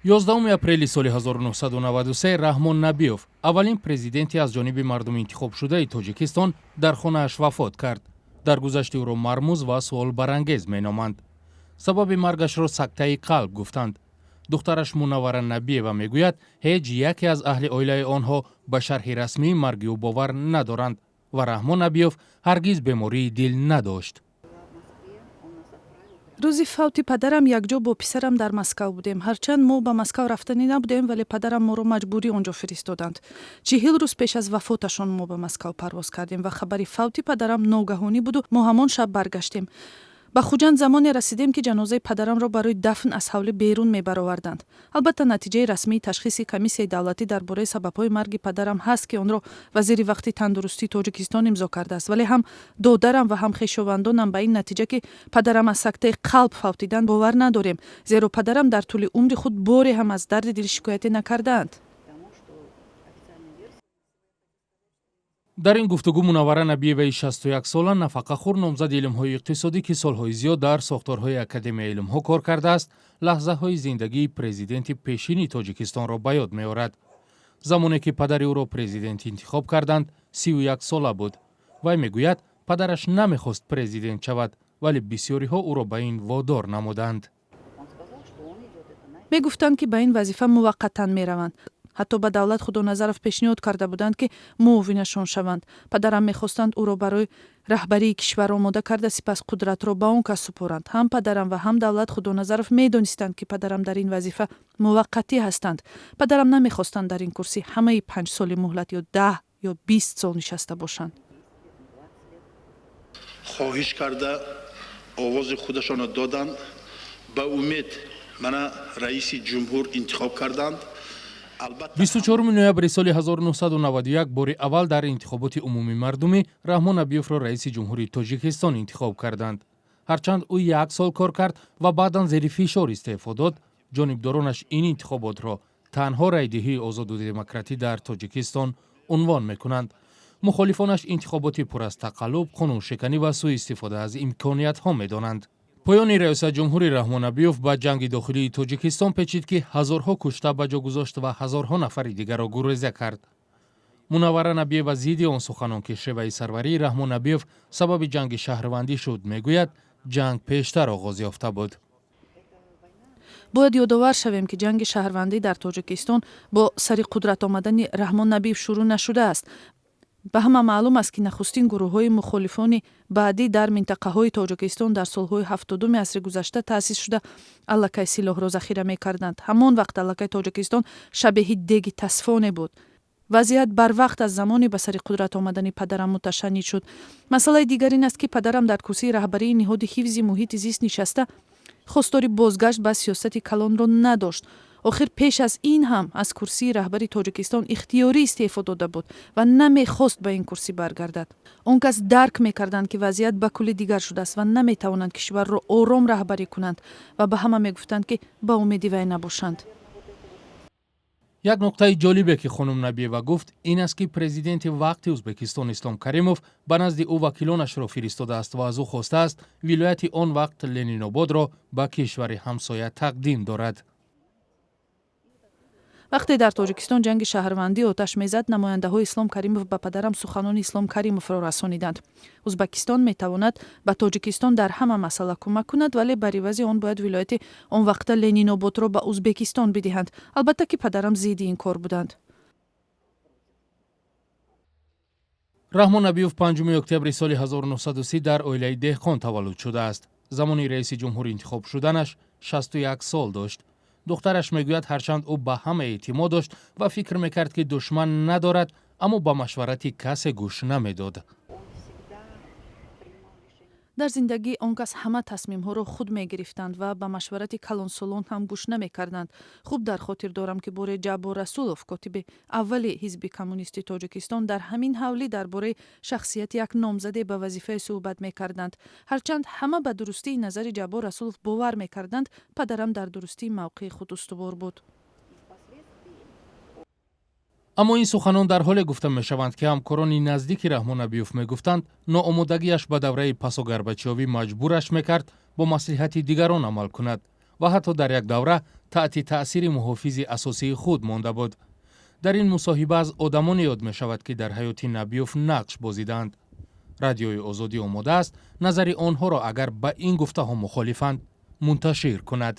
11 апрели соли 1993 Раҳмон Набиёв, аввалин президенти аз ҷониби мардум интихобшудаи Тоҷикистон, дар хонааш вафот кард. Даргузашти ӯро мармуз ва суолбарангез меноманд. Сабаби маргашро сактаи қалб гуфтанд. Духтараш Мунаввара Набиева мегӯяд, ҳеҷ яке аз аҳли оилаи онҳо ба шарҳи расмии марги ӯ бовар надоранд ва Раҳмон Набиёв ҳаргиз бемории дил надошт. Рӯзи фавти падарам якҷо бо писарам дар Москав будем. Ҳарчанд мо ба Москав рафтанӣ набудем, вале падарам моро маҷбурӣ он ҷо фиристоданд. 40 рӯз пеш аз вафоташон мо ба Москав парвоз кардем ва хабари фавти падарам ногаҳонӣ буду мо ҳамон шаб баргаштем. Ба Хуҷанд замоне расидем, ки ҷанозаи падарамро барои дафн аз ҳавлӣ берун мебароварданд. Албатта, натиҷаи расмии ташхиси комиссияи давлатӣ дар бораи сабабҳои марги падарам ҳаст, ки онро вазири вақти тандурустии Тоҷикистон имзо кардааст, вале ҳам додарам ва ҳам хешовандонам ба ин натиҷа, ки падарам аз сактаи қалб фавтидан, бовар надорем, зеро падарам дар тӯли умри худ боре ҳам аз дарди дил шикояте накардаанд. Дар ин гуфтугӯ Мунаввара Набиеваи 61 сола, нафақахӯр, номзади илмҳои иқтисодӣ, ки солҳои зиёд дар сохторҳои Академияи илмҳо кор кардааст, лаҳзаҳои зиндагии президенти пешини Тоҷикистонро ба ёд меорад. Замоне ки падари ӯро президент интихоб карданд, 31 сола буд. Вай мегӯяд, падараш намехост президент шавад, вале бисёриҳо ӯро ба ин водор намуданд. Мегуфтанд, ки ба ин вазифа муваққатан мераванд. Ҳатто ба Давлат Худоназаров пешниҳод карда буданд, ки муовинашон шаванд. Падарам мехостанд ӯро барои раҳбарии кишвар омода карда, сипас қудратро ба он кас супоранд. Ҳам падарам ва ҳам Давлат Худоназаров медонистанд, ки падарам дар ин вазифа муваққатӣ ҳастанд. Падарам намехостанд дар ин курсӣ ҳамаи 5 соли муҳлат ё 10 ё 20 сол нишаста бошанд. Хоҳиш карда, овози худашонро доданд, ба умед мана раиси ҷумҳур интихоб карданд. 24 ноябри соли 1991 бори аввал дар интихоботи умумии мардумӣ Раҳмон Набиёвро раиси ҷумҳурии Тоҷикистон интихоб карданд. Ҳарчанд ӯ як сол кор кард ва баъдан зери фишор истеъфо дод, ҷонибдоронаш ин интихоботро танҳо райдиҳии озоду демократӣ дар Тоҷикистон унвон мекунанд. Мухолифонаш интихоботи пур аз тақаллуб, қонуншиканӣ ва сӯистифода аз имкониятҳо медонанд. Поёни раёсатҷумҳури Раҳмон Набиёв ба ҷанги дохилии Тоҷикистон печид, ки ҳазорҳо кушта ба ҷо гузошт ва ҳазорҳо нафари дигарро гуреза кард. Мунаввара Набиева зидди он суханон, ки шеваи сарварии Раҳмон Набиёв сабаби ҷанги шаҳрвандӣ шуд, мегӯяд, ҷанг пештар оғоз ёфта буд. Бояд ёдовар шавем, ки ҷанги шаҳрвандӣ дар Тоҷикистон бо сари қудрат омадани Раҳмон Набиев шурӯъ нашудааст. Ба ҳама маълум аст, ки нахустин гурӯҳҳои мухолифони баъдӣ дар минтақаҳои Тоҷикистон дар солҳои 70-уми асри гузашта таъсис шуда, аллакай силоҳро захира мекарданд. Ҳамон вақт аллакай Тоҷикистон шабеҳи деги тасфоне буд. Вазъият барвақт аз замони ба сари қудрат омадани падарам муташанниҷ шуд. Масъалаи дигар ин аст, ки падарам дар курсии раҳбарии ниҳоди ҳифзи муҳити зист нишаста, хостори бозгашт ба сиёсати калонро надошт. Охир пеш аз ин ҳам аз курсии раҳбари Тоҷикистон ихтиёрӣ истеъфо дода буд ва намехост ба ин курсӣ баргардад. Он кас дарк мекарданд, ки вазъият ба куллӣ дигар шудааст ва наметавонанд кишварро ором раҳбарӣ кунанд ва ба ҳама мегуфтанд, ки ба умеди вай набошанд. Як нуқтаи ҷолибе, ки хонум Набиева гуфт, ин аст, ки президенти вақти Ӯзбекистон Ислом Каримов ба назди ӯ вакилонашро фиристодааст ва аз ӯ хостааст, вилояти он вақт Ленинободро ба кишвари ҳамсоя тақдим дорад. Вақте дар Тоҷикистон ҷанги шаҳрвандӣ оташ мезад, намояндаҳои Ислом Каримов ба падарам суханони Ислом Каримовро расониданд: Ӯзбакистон метавонад ба Тоҷикистон дар ҳама масъала кӯмак кунад, вале бар ивази он бояд вилояти он вақта Ленинободро ба Ӯзбекистон бидиҳанд. Албатта, ки падарам зидди ин кор буданд. Раҳмон Набиёв 5 октябри соли 1930 дар оилаи деҳқон таваллуд шудааст. Замони раиси ҷумҳур интихоб шуданаш 61 сол дошт. Духтараш мегӯяд, ҳарчанд ӯ ба ҳама эътимод дошт ва фикр мекард, ки душман надорад, аммо ба машварати касе гӯш намедод. Дар зиндагӣ он кас ҳама тасмимҳоро худ мегирифтанд ва ба машварати калонсолон ҳам гӯш намекарданд. Хуб дар хотир дорам, ки боре Ҷаббор Расулов, котиби аввали Ҳизби Коммунисти Тоҷикистон, дар ҳамин ҳавлӣ дар бораи шахсияти як номзаде ба вазифае суҳбат мекарданд. Ҳарчанд ҳама ба дурустии назари Ҷаббор Расулов бовар мекарданд, падарам дар дурустии мавқеи худ устувор буд. Аммо ин суханон дар ҳоле гуфта мешаванд, ки ҳамкорони наздики Раҳмон Набиёв мегуфтанд, ноомодагиаш ба давраи пасогорбачёвӣ маҷбураш мекард бо маслиҳати дигарон амал кунад. Ва ҳатто дар як давра таҳти таъсири муҳофизи асосии худ монда буд. Дар ин мусоҳиба аз одамоне ёд мешавад, ки дар ҳаёти Набиёв нақш бозидаанд. Радиои Озодӣ омода аст, назари онҳоро, агар ба ин гуфтаҳо мухолифанд, мунташир кунад.